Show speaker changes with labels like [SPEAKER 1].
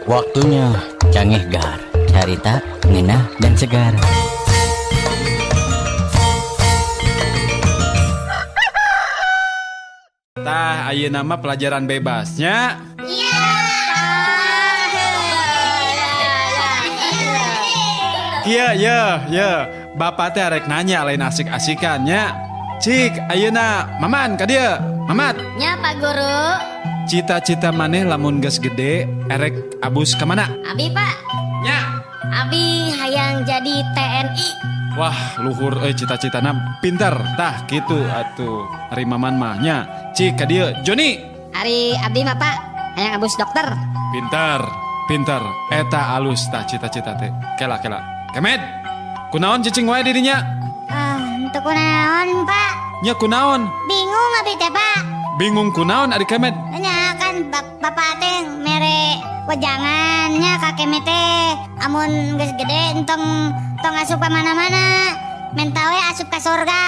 [SPEAKER 1] Waktunya Cangehgar, carita ngeunah dan segar.
[SPEAKER 2] Tah, ayeuna mah pelajaran bebasnya. Iya, iya, iya. Bapak teh arek nanya lain asik-asikan nya. Cik, ayeuna Maman ka dieu. Mamat,
[SPEAKER 3] Nya, Pak Guru.
[SPEAKER 2] Cita-cita maneh lamun geus gede erek abus ka mana?
[SPEAKER 3] Abi, Pak.
[SPEAKER 2] Nya.
[SPEAKER 3] Abi hayang jadi TNI.
[SPEAKER 2] Wah, luhur euy cita-citana, pinter. Tah, kitu atuh. Ari Maman mah nya. Cik, ka dieu Joni.
[SPEAKER 3] Ari abdi mah, Pak, hayang abus dokter.
[SPEAKER 2] Pinter, pinter. Eta alus tah cita-cita teh. Kela, kela. Kemed. Kunaon cicing wae dirinya?
[SPEAKER 4] Ah, untuk kunaon, Pak?
[SPEAKER 2] Nya, kunaon?
[SPEAKER 4] Bingung abi teh, Pak.
[SPEAKER 2] Bingung kunaon, ari Kemed?
[SPEAKER 4] Nya kan bapak teh mere wejangan nya ka Kemed teh amun geus gede entong tong asup ka mana-mana. Menta we asup ka surga.